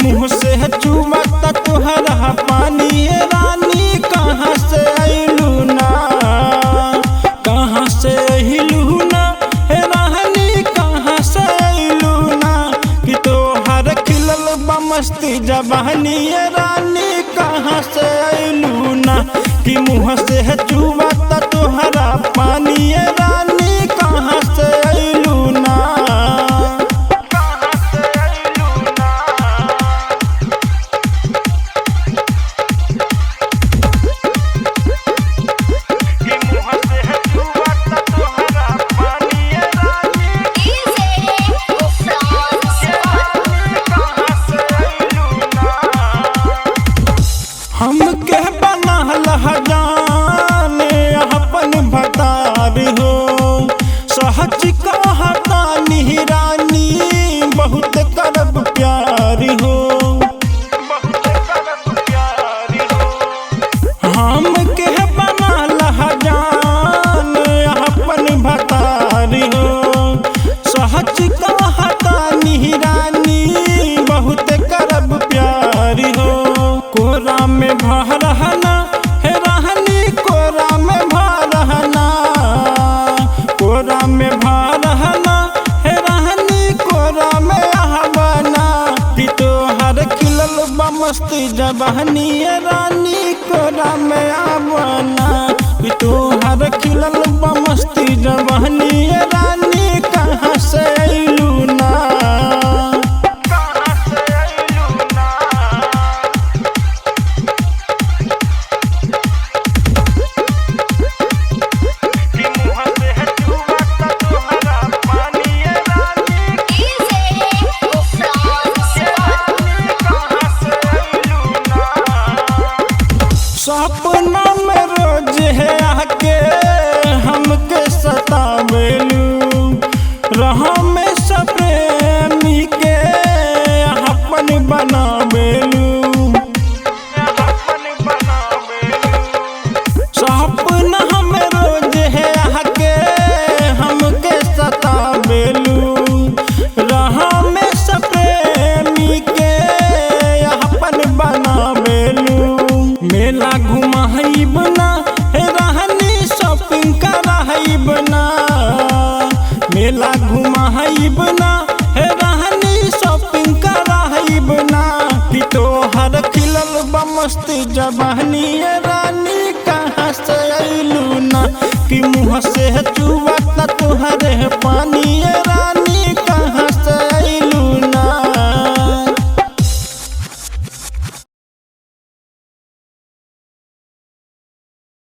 मुँह से चुवता तुहरा पानी रानी कहाँ से अइलू ना, कहाँ से अइलू ना हे रानी कहाँ से अइलू ना। कि तोहर खिलल बा मस्ती जवानी रानी कहाँ से अइलू ना। कि मुँह से चुवता तुहरा पानी रानी कहाँ से अइलू ना। हमके बनल जाने अपन भतार हो, सहज कहतानी रानी बहुत करब प्यार हो। हमके बनल जाने अपन भतार हो, सहज कहतानी रानी बहुत करब प्यार हो। कोरा में भरहना हे रानी कोरा में भरहना, कोरा में भरहना हे रानी कोरा में आहबना। कि तोहर खिलल बा मस्ती जवानी रानी कोरा में आवना। कि तोहर खिलल बा मस्ती जवानी रानी कहाँ से अइलू ना। सपना में रोज है आके हमके सतावेलू, रहा में सब प्रेमी के अपन बनावेलू। सपना में रोज है आके हमके सतावेलू, रहा में सब प्रेमी के अपन बनावेलू। मेला घुमाइब ना हे रानी शॉपिंग कराइब ना, मेला घुमाइब ना हे रानी शॉपिंग कराइब ना। कि तोहर खिलल बा मस्ती जवानी रानी कहाँ से अइलू ना। कि मुँह से चुवता तुहरे पानी